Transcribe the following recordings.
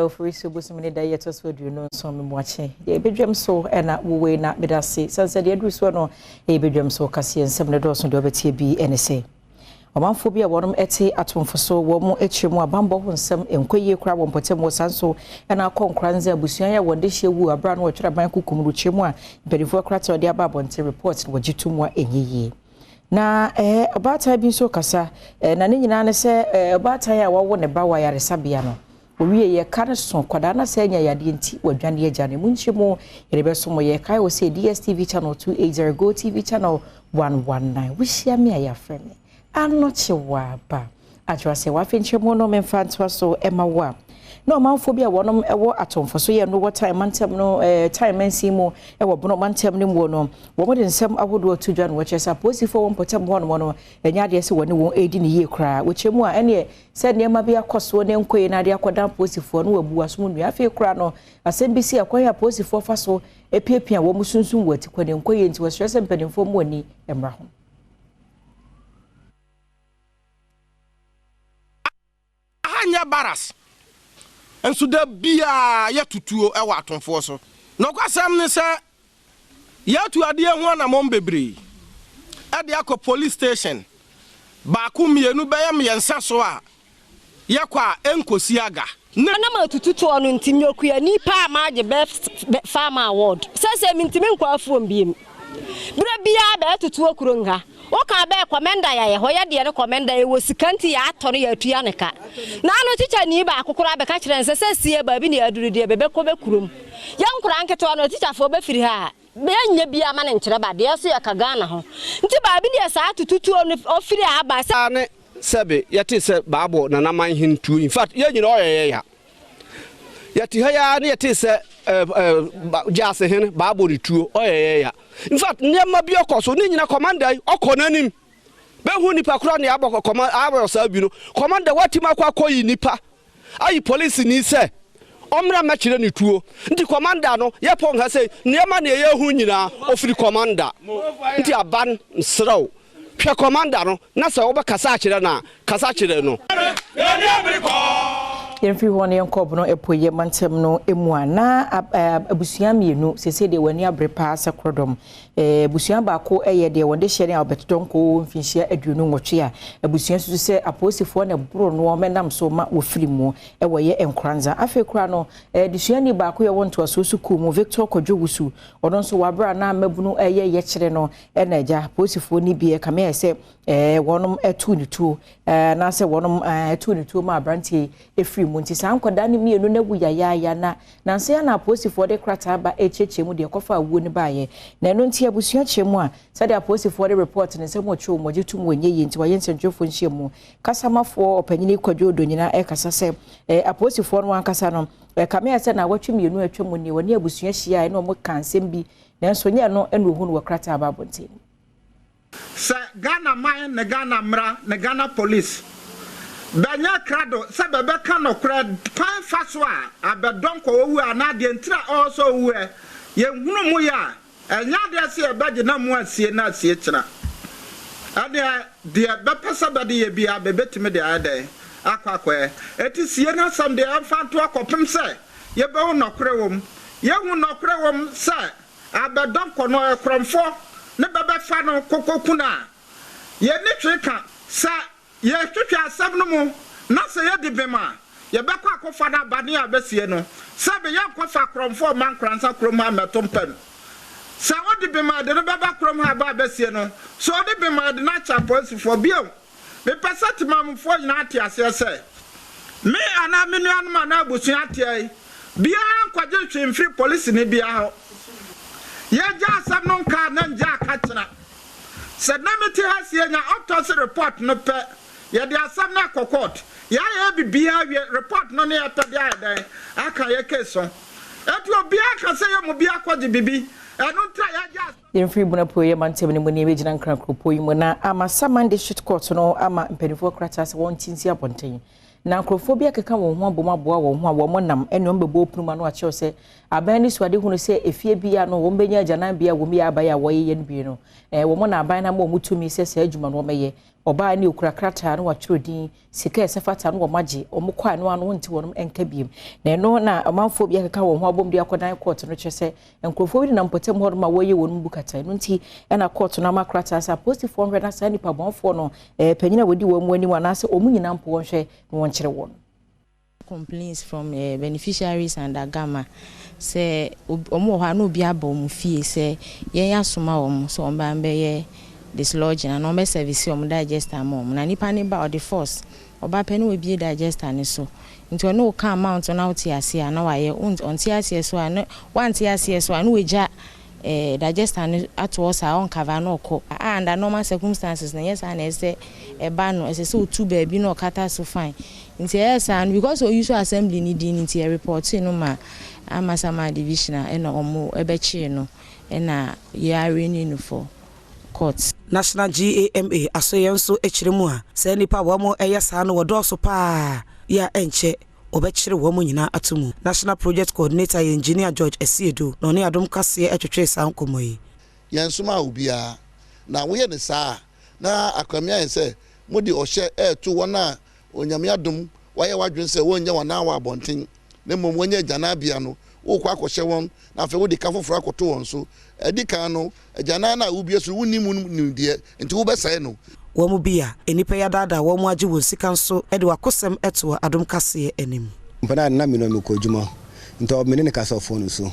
Oforisuo bosome ne da yi ɛtɔ so 27 Mmoakye deɛ ɛbɛdwam so ɛna wowei na meda ase sane sɛ deɛ aduru soɔ no ɛyɛ bɛdwam so kaseɛ nsɛm no dɔɔso deɛ wobɛtie bi ɛne sɛ ɔmanfoɔ bi a wɔnom ɛte atomfo so wɔn mu akyire mu abanbɔ ho nsɛm nkɔ yie koraa wɔ mpɔtam wɔ saa nso ɛna akɔ Nkoranza abusua yi a wɔn dehyeɛ wu abera no wɔtwerɛ aban kukum no kyerɛ mu a mpanimfoɔ krataa wɔde aba abɔnten report no wɔgye to mu a ɛnyɛ yie. Na ɛɛ ɔbaatan bi nso kasa ɛɛ na ne nyinaa ne sɛ ɛɛ ɔbaatan a wawo ne ba wɔ ayaresabea no owie yɛ ka no so kwadaa na sɛ anya yadeɛ nti wadwane agya ne mu nkyɛ mu yɛde bɛso mo. Yɛkae wɔ sɛ DSTV channel 280, Go TV channel 119. Wohyia me a yɛafrɛ me Anɔkye Waba adwoa sɛ wafe nkyɛ mu no memfa ntoa so ɛma wo a na ɔmanfoɔ bi a wɔnom ɛwɔ atomfo so yɛ no wɔ time mantam no time mansin mu ɛwɔ Bono mantam no mu no, wɔn de nsɛm ahodoɔ to dwa no wɔkyerɛ sɛ apolisifoɔ wɔ mpɔtam hɔnom no ɛnyɛ adeɛ sɛ wɔne wɔn ɛredi ne yie koraa. Wɔkyerɛ mu a ɛneɛ sɛ nneɛma bi akɔ soɔ ne nkɔ yie na adeɛ akɔda apolisifoɔ no wɔabu asom nnua. Afei koraa no asɛm bi si akwan a apolisifoɔ fa so epiapia wɔn sunsun wɔ atikɔ ne nkɔ yie, nti wɔsrɛ sɛ mpanimfoɔ mu ani mmra ho. Aha nyɛ barracks nso da biara yɛtutuo wɔ atomfoɔ so. Nokwasɛm ne sɛ yɛatu adeɛ ho anammɔn bebree ɛde akɔ police station baako, mmienu, bɛyɛ mmiɛnsa so a yɛkɔ a ɛnkɔsi aga ne Anam atututoɔ no nti meyɛ okuani paa, maagye best farmer award. Sɛsɛ mentumi nkɔ afuom biem. Berɛ biara bɛɛtotoɔ kuro nha woka bɛɛ commander yɛyɛ hɔ yɛdeɛ no commander yɛwɔ sika nti yɛatɔ no yɛatua ne ka. Na ano tikyani baako koraa bɛka kyerɛ n sɛ sie baabi ne yɛaduru deɛ bɛbɛkɔ bɛ kurom. Yɛ nkora nketewa no tikyafoɔ bɛfiri ha a bɛnyɛ bia ma ne nkyerɛ ba deɛ so yɛka Ghana ho nti baabi deɛ saa tututuo no ɔfiri aba sɛ ne sɛbe yɛte sɛ baabɔ nanaman hen tuo. In fact, yɛn nyinaa ɔyɛ yɛ ya. Yɛte ha ya ne yɛte sɛ gyaase hen baabɔ ne tuo, ɔyɛ yɛ ya. In fact, nneɛma bi ɔkɔ so ne nyina commander yi ɔkɔ n'anim bɛhu nipa kora ne abɔ kɔma abɔ saa bi no. Commander watimi akɔ akɔyi nipa ayi polisi ni sɛ ɔmmra mɛkyerɛ ne tuo, nti commander no yɛpɔ nha sɛ nneɛma ne ɛyɛ hu nyinaa ɔfiri commander. Nti aban nsrɛw hwɛ commander no na sɛ wobɛkasa akyerɛ no a, kasa kyerɛ no. Yɛmfiri hɔ no yɛnkɔ Bono Apueɛ mantam no mu a na abusua mmienu sese deɛ wɔani abere paa sɛ korodɔm. Abusua baako yɛ deɛ wɔde hyɛ ne Albert Dɔnko mfinhyia 28 a abusua susu sɛ apolisifoɔ na ɛboro no mɛnam so ma wɔfiri mu ɛwɔ yɛ Nkoranza. Afei koraa no adesuani baako yɛ wɔ ntoasoɔ sukuu mu, Victor Kwadwo Wusu, ɔno nso wabere a na mmabunu ɛyɛ yɛkyerɛ no ɛna agya apolisifoɔ no bi ɛkame ayɛ sɛ wɔnom ɛtu ne tuo anaasɛ wɔnom ɛtu ne tuo ma aberanteɛ efiri mu. Nti saa nkwadaa no mmienu no awu yayaaya na nansa ya na apolisifoɔ de krataa ba ɛkyerɛkyerɛ mu deɛ ɛkɔfa awuo no baeɛ. Na ɛno nti abusua kyerɛ mu a sɛdeɛ apolisifoɔ de report ne nsɛm wɔtwerɛ wɔn gye tom wɔnyɛ yie, nti wɔayɛ nsɛntwerɛfoɔ nhyia mu. Kasamafoɔ ɔpanyini Kwadwo Odonyina ɛkasa sɛ apolisifoɔ no ankasa no ɛkame ayɛ sɛ na awɔtwe mmienu atwa mu nie wɔne abusua hyia ɛna wɔn ka nsɛm bi, nanso nyɛ no ɛna ohun wɔ krataa ba abɔnten. Sɛ Ghana man ne Ghana mmara ne Ghana Police bɛnyɛ krado sɛ bɛbɛka nɔkorɛ kwan fa so a abɛdɔnkɔ owu a na adeɛ ntira ɔwɔ sɛ owu ɛ yɛnhunu mu yɛ a ɛnyɛ adeɛ sɛ yɛbɛgye na mu asie na asie kyena ɛdeɛ deɛ bɛpɛ sɛ bɛde yɛ bia bɛbɛtumi de ayɛ dɛn akɔ akɔɛ. Ɛti sie no asɛm deɛ ɛmfa nto akɔpem sɛ yɛbɛhu nɔkorɛ wɔ mu. Yɛhu nɔkorɛ wɔ mu sɛ abɛdɔnkɔ no ɔyɛ korɔmfoɔ ne bɛbɛfa no kokoku no a yɛni twe ka sɛ yɛhwehwɛ asɛm no mu na sɛ yɛdi bem a yɛbɛkɔ akɔfa no aba ne abɛsie no sɛ yɛnkɔfa korɔmfoɔ ma Nkoransa kurom ha mmɛto mpam. Sɛ wode bem a yɛde no bɛba kurom ha aba abɛsie no sɛ wode bem a yɛde no akyɛ apolisifoɔ. Bio, mepɛ sɛ temamufoɔ nyinaa te aseɛ sɛ me anaa me nuanom anaa abusua ateɛ yi biara nkɔgye hwee mfiri polisini biara hɔ. Yɛgya asɛm no nkaa na ngya aka kyena sɛ na mete ha sie nya autopsy report no pɛ, yɛde asɛm no akɔ court. Yɛayɛ biribiara wie, report no ne yɛpɛ de ayɛ dɛn aka yɛ case ho. Ɛnti obiara ka sɛ yɛ mu bi akɔgye bibi ɛno ntra yɛagya. Yɛmfiri Bono Apueɛ mantam no mu ne yɛbɛgyina Nkran kuropɔn yi mu na Amasaman District Court no ama mpanimfoɔ krataa sɛ wɔntinti abɔnten na nkurɔfoɔ bi akeka wɔn ho abom aboa wɔn ho a wɔn nam ɛne wɔn bɛbɔ opunu mu ano akyerɛw sɛ aban ne suade hunu sɛ efie bia no wɔn bɛnya agyananbea a wɔn yɛ aban a wɔyɛyɛ no bi no wɔn na aban no ama wɔn tumi sɛ saa adwuma no wɔmɛyɛ. Ɔbaa ne okura krataa na watwerɛ din, sika a ɛsɛ fata no wɔn agye, wɔn kɔ a ɛno ano wɔnte wɔn nka biem. Na ɛno na ɔmanfoɔ bi akeka wɔn ho abom de akɔdan kɔɔto no, kyerɛ sɛ nkurɔfoɔ bi nenam mpɔtam hɔ nom a wɔreyɛ wɔn mu kata. Ɛno nti ɛna kɔɔto no ama krataa sɛ apolisifoɔ nhwɛ na saa nipa bɔnfoɔ no, panyin a wɔdi wɔn mu anim anaasɛ wɔn nyinaa mpo wɔnhwɛ na wɔnkyerɛ wɔn. Complaints from beneficiaries under GAMA sɛ wɔn wɔ hɔ a na obi aba wɔn fie sɛ yɛn asoma wɔn sɛ wɔn ba bɛyɛ dislodging ana wɔn bɛ service wɔn digester ama wɔn, na nipa ne ba ɔde force ɔba pɛ ne wabie digester ne so. Nti ɔne wo ka amount na wote aseɛ a na wayɛ, ɔnte aseɛ so a na wante aseɛ so a na wagya digester no ato hɔ saa, ɔncover na ɔkɔ. A under normal circumstances na nyɛ saa na ɛsɛ ɛba no, ɛsɛ sɛ otu baabi na ɔkata so fine. Nti ɛyɛ saa no because oyi so assembly ni din nti ɛreport no ma Amasaman Division a ɛna ɔmo ɛbɛkyee no ɛna yɛ arraign no for court. National GAMA asoyɛ nso akyerɛ mu a saa nnipa a wɔn ɛyɛ saa no wɔdɔɔso paa yɛ a ɛnkyɛ wɔbɛkyerɛ wɔn nyinaa ato mu. National Project Coordinator yɛ Engineer George Asiedu na ɔne Adom Kaseɛ atwetwe saa nkɔmmɔ yi. Yɛn soma obiara na woyɛ ne saa na akwame ayɛ sɛ mode ɔhyɛ ɛɛto wɔn a Onyame adom wɔayɛ w'adwene sɛ wɔnyɛ wɔn nan wɔ abɔnten na mmom wɔnyɛ agyanabea no, wokɔ akɔhyɛ wɔn na afei wode ka foforɔ akɔto wɔn so. Ɛdi kan no, agyanan no a wobie so no, wonni mu nimdeɛ nti wobɛsɛe no. Wɔn mu bi a nnipa yi adaadaa wɔn agye wɔn sika nso de wakosɛm to Adom Kaseɛ anim. Mpana na mi no mekɔ adwuma nti ɔmene ne kasa phone so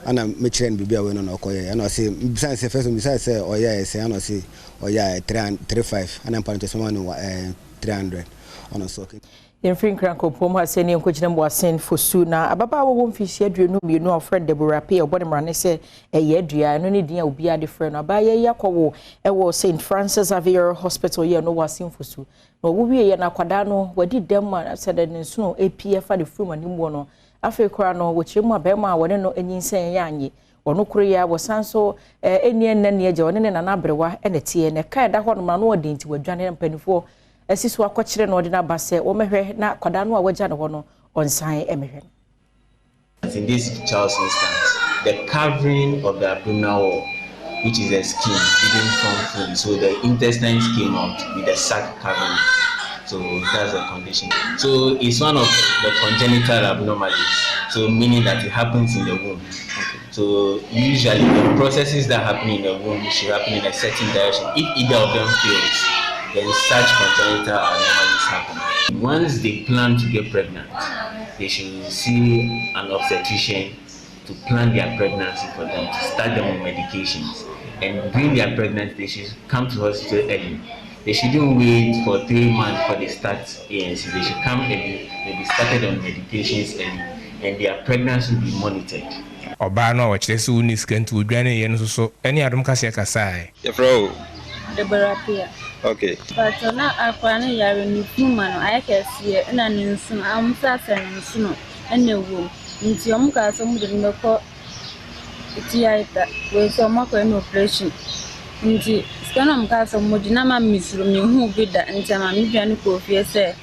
ana mekyerɛ no biribi a wei no na ɔkɔyɛ, ɛna ɔse mbisa sɛ first mbisa sɛ ɔyɛ sɛ, ɛna ɔse ɔyɛ 35, ana mpa no kyɛ sɛ no 300, ɔno nso okay. Yɛmfiri Nkrankopɔn ha sɛ ne yɛnkɔgyina mu Asen Fosu na ababaawa wɔ mfirihyia 22 a ɔfrɛ no Deborah Pay a ɔbɔ ne mmara ne sɛ ɛyɛ adua, ɛno ne din a obiara de frɛ no. Abaayewa yi akɔwo ɛwɔ St Francis Xavier Hospital yɛ no wɔ Asen Fosu na ɔwo wie yɛ no, akwadaa no wadi dɛm a sɛ de ne nsono epie fa ne furum anim wɔ no. Afei koraa no, wɔkyerɛ mu a bɛrima a wɔne no anyinsɛn yɛ anye ɔno koro yi a wɔsan so ɛni ɛnna ni agya ɔne ne nana aberewa ɛna teɛ na ɛka ɛda hɔ nom na ano ɔden nti wɔadwane. Mpanimfoɔ asi so akɔkyerɛ no ɔde n'aba sɛ wɔmɛhwɛ na akwadaa no a wɔagya ne hɔ no ɔnsan ɛmɛhwɛ no. In this child's instance, the covering of the abdominal wall, which is the skin, didn't form fully, so the intestines came out with the sac covering. So that's the condition. So it's one of the congenital abnormalities. So meaning that it happens in the womb. So usually the processes that happen in the womb should happen in a certain direction. If either of them fails, then such congenital anomalies happen. Once they plan to get pregnant, they should see an obstetrician to plan their pregnancy for them, to start them on medications. And during their pregnancy, they should come to hospital early. They shouldn't wait for 3 months before they start ANC. They should come early, they'll be started on medications early, and their pregnancy will be monitored. Ɔbaa no a wɔkyerɛ sɛ wonni sika nti wɔdwane yɛ no nso so ɛne Adom Kaseɛ kasaeɛ. Yɛfrɛ wo? Deborah Pia. Okay. Pàtó, na akwadaa no yare, ne funuma no ayɛ kɛseɛ ɛna ne nsono a sɛ asɛ ne nsono ɛna ɛwɔ mu, nti ɔmo kaa sɛ ɔmo de no bɛkɔ theatre wei sɛ ɔmo akɔyɛ no operation, nti sika na ɔmo kaa sɛ ɔmo gye na ma mesuro mehu bi da, nti ama me dwane kɔɔ fie sɛ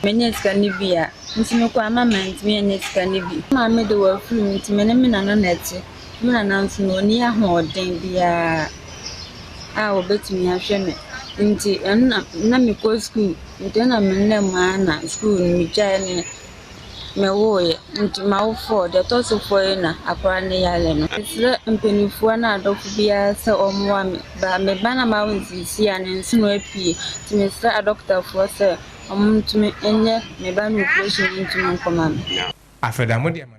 menya sika no bi a, nti mekɔ ama mantumi anya sika no bi. Maame de wafiri mu, nti me ne me nana na ɛte. Me nana nso na ɔnni ahoɔden biara a wɔbɛtumi ahwɛ me, nti ɛno na na mekɔ sukuu, nti ɛna me nam ara na sukuu no megyae ne mewooyɛ, nti mawofoɔ deɛ ɛtɔ so foɔ yi na akwadaa no yare no. Mesrɛ mpanimfoɔ ne adɔfo biara sɛ ɔmmoa me ba me ba na mawo nsisi a ne nsono apue, nti mesrɛ adɔkotafoɔ sɛ ɔmo ntumi nyɛ me ba no operation ntumi nkɔma me. Afei mode ama no.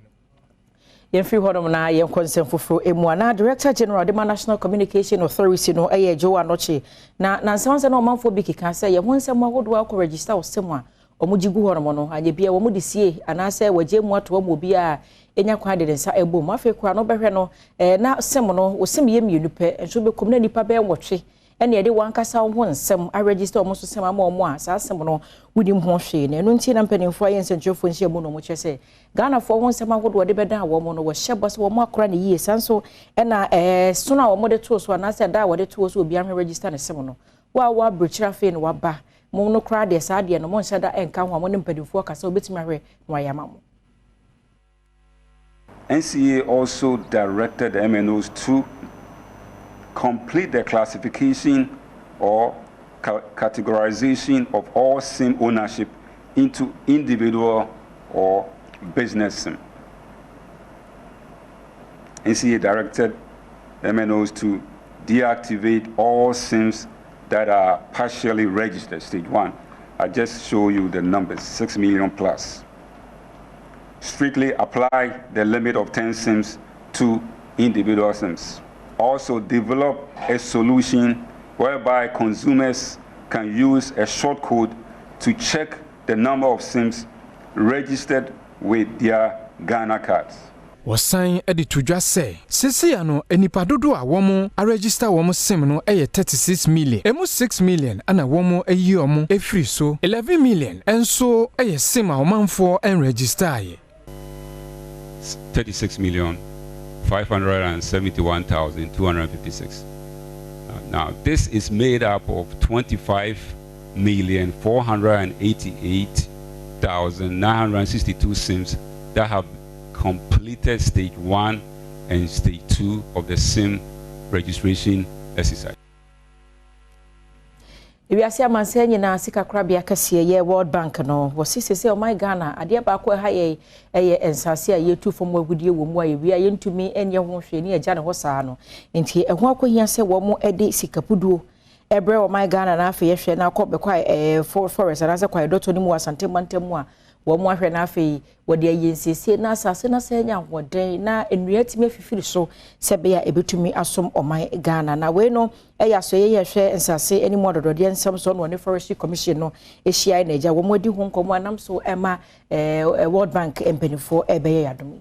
Yɛmfiri hɔnom na yɛnkɔ nsɛm foforɔ mu a na Director General de ma National Communication Authority no ɛyɛ Joe Anokye na nansɛm sɛ na ɔmanfoɔ bi keka sɛ yɛho nsɛm ahodoɔ akɔ register wɔ sɛm a wɔn gye gu hɔnom no anyɛ bia wɔn de sie anaasɛ wɔgye mu ato wɔn obi a ɛnya kwan de ne nsa ɛbɔ mu. Afei koraa no bɛhwɛ no na sɛm no wɔsɛm yɛ mmienu pɛ nso bɛkɔm na nipa bɛyɛ 8 ɛna yɛde wɔn ankasa ho nsɛm aregister wɔn nso sɛm ama wɔn a saa asɛm no wonim ho hwee. Na ɛno nti na mpanimfoɔ ayɛ nsɛntwerɛfoɔ nhyia mu na wɔn kyerɛ sɛ Ghanafoɔ ho nsɛm ahodoɔ de bɛdan wɔn no wɔhyɛ bɔ sɛ wɔn akora ne yie saa nso ɛna sono a wɔn de too so anaasɛ da a wɔde too so obiara ho register ne sɛm no wo a wɔaburokyerɛ afei na waba mo no koraa deɛ, saa deɛ no mo nhyɛ da ɛnka ho a mo ne mpanimfoɔ kasa wobɛtumi ahwɛ na wɔayɛ ama mo. NCA also directed the MNOs to complete the classification or categorization of all SIM ownership into individual or business SIM. NCA directed MNOs to deactivate all SIMs that are partially registered, stage one. I just show you the numbers, 6 million plus. Strictly apply the limit of 10 SIMs to individual SIMs. Also develop a solution whereby consumers can use a short code to check the number of SIMs registered with their Ghana cards. Wɔsan de to dwa sɛ seesei ano nnipa dodoɔ a wɔn aregister wɔn SIM no yɛ 36 million. Emu 6 million na wɔn ayi wɔn afiri so. 11 million nso yɛ SIM a ɔmanfoɔ nregistaeɛ. 36 million 571,256. Now, this is made up of 25,488,962 SIMs that have completed stage 1 and stage 2 of the SIM registration exercise. Ewiase amansan nyinaa sikakorabea kɛseɛ yɛ World Bank no, wɔsi sese ɔman Ghana adeɛ baako ɛha yɛ ɛyɛ nsase a yɛtu fam agudie wɔ mu a yɛwia yɛntumi nyɛ ho hwee ne yɛgya ne hɔ saa no, nti ɛho akɔhia sɛ wɔn de sikapuduo ɛbrɛ ɔman Ghana. Na afei yɛhwɛ na akɔ bɛkɔ forest anaasɛ kwae dɔtɔ no mu wɔ Asante mantam mu a wɔn ahwɛ, na afei wɔde ayɛ nsiesie na asase na sɛ anya ahoɔden na nnua tumi afifiri so sɛ ɛbɛyɛ a ɛbɛtumi asom ɔman Ghana. Na wei no ɛyɛ asɔyɛ yɛhwɛ nsase anim adɔdɔdeɛ nsɛm so na ɔne Forestry Commission no ahyia na agya wɔn adi ho nkɔmmɔ anam so ɛma World Bank mpanimfoɔ ɛbɛyɛ yadom yi.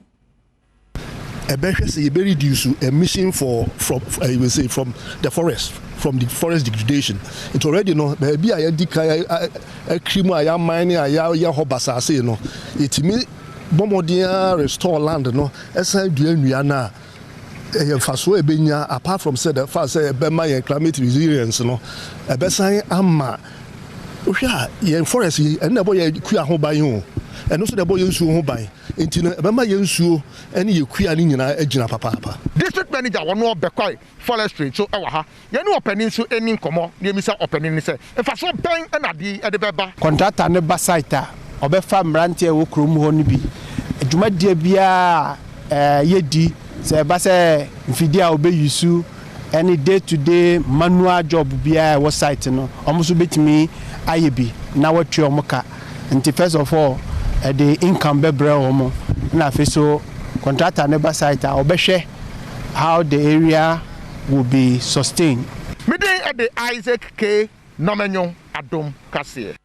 Ɛbɛhwɛ sɛ yɛbɛ reduce emission for from we say from the forest degradation. Nti already no, baabi a yɛdi kan akiri mu a yɛaman ne a yɛayɛ hɔ basaase no, yɛtumi bɔ mmɔden a restore land no, ɛsan dua nnua no a ɛyɛ mfasoɔ a ɛbɛnya. Apart from sɛ the fact sɛ ɛbɛma yɛn climate resilience no, ɛbɛsan ama wohwɛ a yɛn forest yi, ɛno na ɛbɔ yɛn kua ho ban o, ɛno nso na ɛbɔ yɛn nsuo ho ban, nti no ɛbɛma yɛn nsuo ne yɛn kua no nyinaa agyina papaapa. District manager wɔn ɔbɛkwae forestry nso wɔ ha. Yɛne ɔpanin nso ani nkɔmmɔ na yɛmisa ɔpanin no sɛ mfasoɔ bɛn na adeɛ yi de bɛba. Contractor no ba site a, ɔbɛfa mmeranteɛ a ɛwɔ kurom hɔ no bi. Dwumadie biara a yɛdi, sɛ ɛba sɛ mfidie a wɔbɛuse ne day to day manual job biara a ɛwɔ site no, wɔn nso bɛtumi ayɛ bi na wɔatua wɔn ka. Nti first of all, ɛde income bɛbrɛ wɔn, na afei so contractor no ba site a, ɔbɛhwɛ how the area will be sustained. Me din de Isaac K. Nɔmɛnyo, Adom Kaseɛ.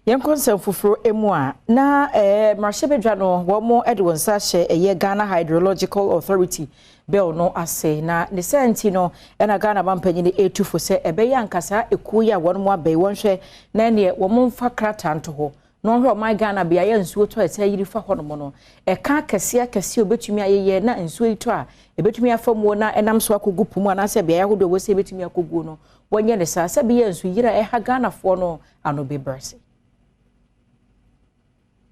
Yɛnkɔ nsɛm foforɔ mu a, na mmarahyɛbadwa no wɔn de wɔn nsa ahyɛ ɛyɛ Ghana Hydrological Authority Bill no ase. Na ne sɛ nti no ɛna Ghana mampanyin etu fo sɛ ɛbɛyɛ ankasa ekuo yi a wɔn mu abɛn wɔnhwɛ na neɛ wɔn mfa krataa nto hɔ na wɔhwɛ ɔman Ghana beaeɛ nsuo tɔ ɛsɛ yiri fa hɔnom no, ɛka akɛseɛ akɛseɛ obɛtumi ayɛyɛ na nsuo yi tɔ a ɛbɛtumi afa mu na ɛnam so akɔgu po mu anaasɛ beaeɛ ahodoɔ wɔ sɛ ɛbɛtumi akɔgu no, wɔnyɛ ne saa sɛ bɛyɛ nsu yiri a ɛha Ghanafoɔ no ano bebree.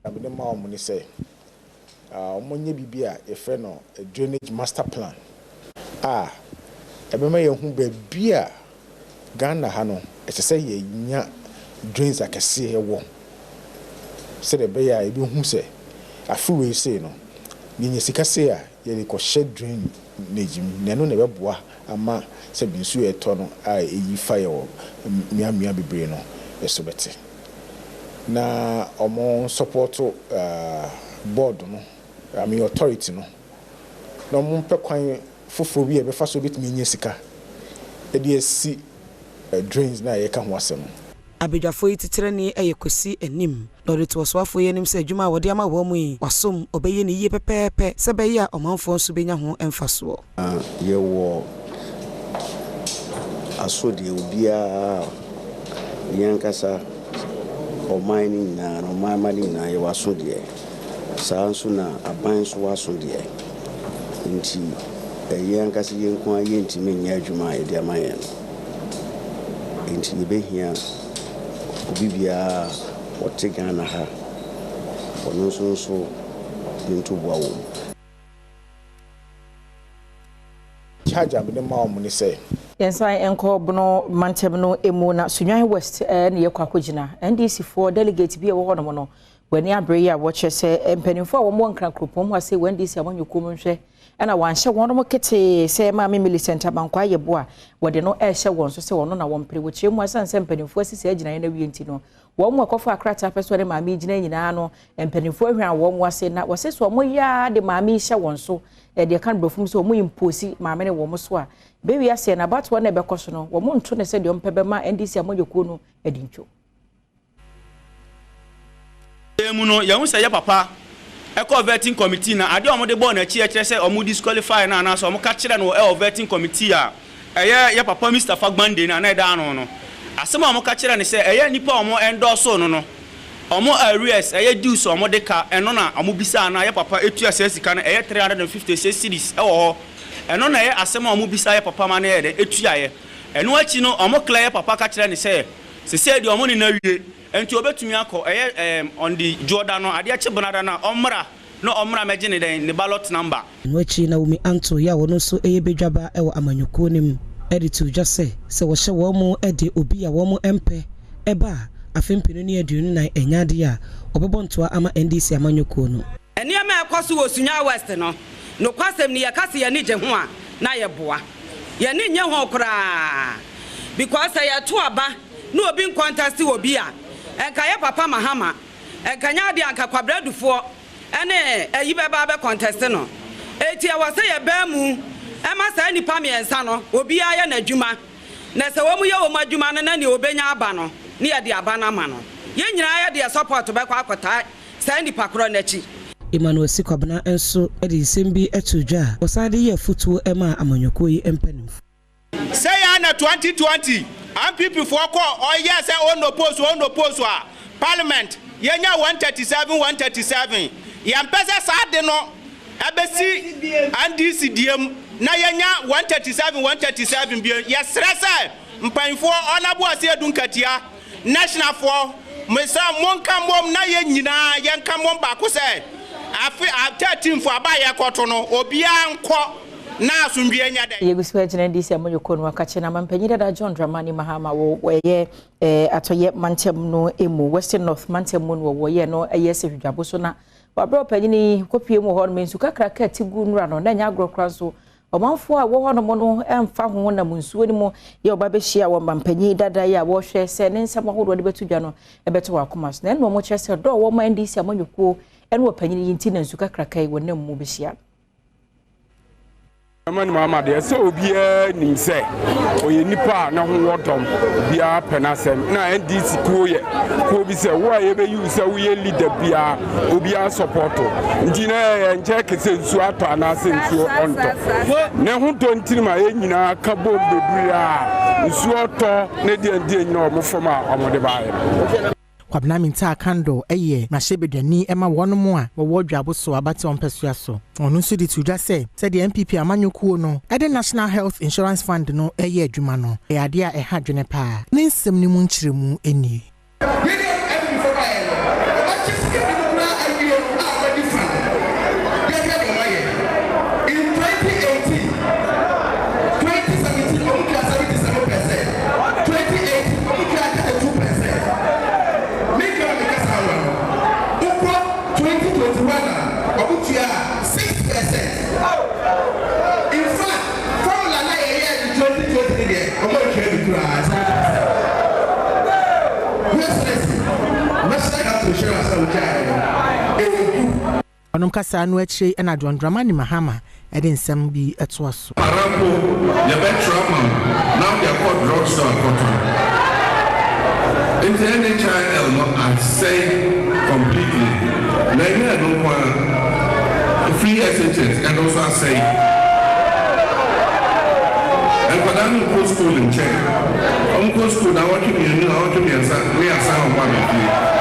Mede ma wɔn ne sɛ wɔnyɛ biribi a yɛfrɛ no drainage master plan a ɛbɛma yɛhu baabi a Ghana ha no ɛsɛ sɛ yɛnya drains akɛseɛ wɔ, sɛdeɛ ɛbɛyɛ a yɛbɛhu sɛ afe wei sei no yɛnya sika sei a yɛde kɔhyɛ drainage mu, na ɛno na ɛbɛboa ama sɛ nsuo ɛtɔ no a ɛyi fa yɛ wɔ mmeammea bebree no ɛso bɛte. Na ɔmo support board no, I mean authority no, na ɔmo mpɛ kwan foforɔ bi a ɛbɛfa so bɛtumi anya sika ɛde asi drains na yɛka ho asɛm. Abadwafoɔ yi titenani yɛ Kwasi Anim, na ɔde to ɔsoafoɔ yi anim sɛ adwuma a wɔde ama wɔn mu yi, wasom ɔbɛyɛ ne yie pɛpɛɛpɛ sɛ bɛyɛ a ɔmanfoɔ nso bɛnya ho mfasoɔ. Yɛwɔ asodeɛ obiara, yɛn ankasa ɔman no nyinaa no, ɔman ma no nyinaa yɛwɔ asodeɛ. Saa nso na aban nso wɔ asodeɛ. Nti ɛyɛ ankasa yɛn nko ara yɛntumi nyɛ adwuma a yɛde ama yɛn no. Nti yɛbɛhia obi biara ɔte Ghana ha, ɔno nso ne ntoboa wɔ mu. Charge a mede ma wɔn ne sɛ. Yɛnsan nkɔ Bono mantam no mu na Sunyani West na yɛkɔ akɔgyina. NDC foɔ delegate bi a ɛwɔ hɔnom no, wɔn ani abere yi a wɔkyerɛ sɛ mpanimfoɔ a wɔwɔ Nkran kuropɔn mu ha sɛ wɔn NDC amanyɔkuo mu nhwɛ na wɔanhyɛ wɔn ketee sɛ Maame Millicent Abankwaa Yeboah wɔde no rehyɛ wɔn so sɛ ɔno na wɔmpere. Wɔkyerɛ mu asiane sɛ mpanimfoɔ asi saa gyinaeɛ no awie nti no, wɔn a ɛkɔfaa krataa pɛ sɛ wɔne maame yi gyina nyinaa no, mpanimfoɔ ahwan wɔn ase na wɔse sɛ wɔyɛ ara de maame yi hyɛ wɔn so, deɛ ɛka no borɔfo mu sɛ wɔn impose maame no wɔn so a, bɛwie aseɛ no abatoɔ no a ɛbɛkɔ so no, wɔn nto no sɛdeɛ wɔpɛ bɛma NDC amanyɔkuo no adi ntwo. Yɛn mu no, yɛhu sɛ yɛ papa kɔɔ vetting committee na adeɛ a wɔde bɔɔ n'akyi a ɛkyerɛ sɛ wɔn disqualify no anaasɛ wɔka kyerɛɛ no wɔ vetting committee a ɛyɛ yɛ papa Mister Fagbande no a na ɛda ano no, asɛm a wɔka kyerɛɛ no sɛ ɛyɛ nnipa a wɔn endorse no no wɔn arrears ɛyɛ dues a wɔde ka ɛno na wɔbisaa no a yɛ papa tua saa sika no ɛyɛ 356 cedis wɔ hɔ ɛno na ɛyɛ asɛm a wɔbisaa yɛ papa ma no yɛɛ dɛn ɛtuaeɛ ɛno akyi no wɔn clear yɛ papa ka kyerɛɛ no sɛ Sesei deɛ ɔmo ne no awie nti ɔbɛtumi akɔ, ɛyɛ ɛɛm on the Dwoɔda no, adeɛ kye Benada no a, ɔmmra na ɔmmra mmɛgye ne dɛn, ne ballot number. Ɛno akyi Naomi Anto yi a ɔno nso yɛ badwaba wɔ amanyɔkuo no mu de too dwa sɛ, sɛ wɔhyɛ wɔn de obi a wɔn mpɛ ba a, afe mpenu ne 24 ɛnyɛ adeɛ a wɔbɛbɔ ntoa ama NDC amanyɔkuo no. Nneɛma a ɛkɔ so wɔ Sunyani West no, nokwasɛm ni, yɛka sɛ yɛn ani gye ho a, na yɛboa. Yɛn ani nnye ho koraa because sɛ yɛto aba na obi ncontest obi a, nka yɛ papa Mahama, nka nyɛ adeɛ a nka Kwabena Dufoɔ ne ayi bɛba abɛ contest no. Enti ɛwɔ sɛ yɛbaa mu ma saa nnipa mmiɛnsa no, obiara yɛ n'adwuma. Na sɛ wɔn yɛ wɔn adwuma no na nea ɔbɛnya aba no, na yɛde aba no ama no. Yɛn nyinaa yɛde yɛn support bɛkɔ akɔtaa saa nipa korɔ no akyi. Emmanuel Sikwabena nso de nsɛm bi too dwa a ɔsan de yɛɛ afotuo maa amanyɔkuo yi mpanimfoɔ. Sɛ yɛ na 2020 NPP foɔ kɔ ɔyɛ sɛ ɔnnopose ɔnnopose a parliament yɛnya 137 137 yɛmpɛ sɛ saa ade no ɛbɛsi NDC deɛ mu na yɛnya 137 137 bio yɛsrɛ sɛ mpanyinfoɔ Honourable Asiedu Nkatia National foɔ mesrɛ mo monka mmom na yɛn nyinaa yɛnka mmom baako sɛ afe a 13 foɔ aba a yɛkɔto no obiara nkɔ na asomdwie nyɛ dɛn. Yɛgu so agyina NDC amanyɔkuo no akakye na mampanyin dada John Dramani Mahama wɔ ɛyɛ atɔyɛ mantam no mu Western North mantam mu no wɔ wɔyɛ no ɛyɛ sɛ hwidwabo so na wabrɛ ɔpanyin yi kɔpie mu wɔ hɔ no nsu kakraka ti gu nnura no na ɛnyɛ agorɔ koraa nso Ɔmanfoɔ a ɛwɔ hɔnom no mfa ho nam nsuo no mu yɛ ɔba bɛhyia wɔn mampanyin dada yi a wɔrehwɛ sɛ ne nsɛm ahodoɔ de bɛto dwa no bɛto wɔn akoma so. Na ɛnna wɔkyerɛ sɛ dɔ a wɔma NDC amanyɔkuo ne ɔpanyin yi nti na nsu kakraka yi wɔnam mu bɛhyia no. Dramani Mahama deɛ sɛ obiara nim sɛ ɔyɛ nipa a ne ho wɔ dɔm, obiara pɛ n'asɛm. Na NDC kuo yɛ kuo bi sɛ wo a yɛbɛyi wo sɛ woyɛ leader biara obiara sɔpɔto nti na ɛyɛ nkyɛ kɛsɛ nsuo atɔ anaasɛ nsuo ɔntɔ ne ho dɔ ntiri ma yɛn nyinaa ka bom bebree a nsuo tɔ ne deɛ deɛ nyina wɔn fam a wɔde baeɛ no. Kwabena Mintah Kandor yɛ mmarahyɛbadwani ma wɔnom a wɔwɔ Dwaboso abatoɔ mpɛsoa so. Ɔno nso de too dwa sɛ, sɛdeɛ NPP amanyɔkuo no de National Health Insurance Fund no reyɛ adwuma no, ɛyɛ adeɛ a ɛha adwene paa. Ne nsɛm no mu nkyerɛmu nie. Bere a Abifo bae no, wɔagye sika binom koraa awie a wɔadi fa no. Yɛnhwɛ nea wɔayɛ. In 2018, 2017 wɔtuaa 77 percent, 2018 wɔtuaa 32 percent. Me nka na mekasa awa no, wokɔ 2021 a, wɔtuaa 6 percent. In fact, formula no a yɛyɛɛ no 2020 no deɛ, wɔantua bi koraa, 0 percent. Your Excellency, National Health Insurance a wogyaeɛ no, ɛgu. Ɔnom kasaa no akyire na John Dramani Mahama de nsɛm bi toa so. Ara mpo yɛbɛtra ama wo na wode akɔ drug store akɔtɔn. Nti NHIL no asɛe completely. Na ɛnyɛ ɛno nko ara, free SHS ɛno nso asɛe. Nkwadaa no nkɔ school nkyɛ. Wɔkɔ school naawɔtwe mmienu, naawɔtwe mmiɛnsa ne yɛasan wɔn aba fie.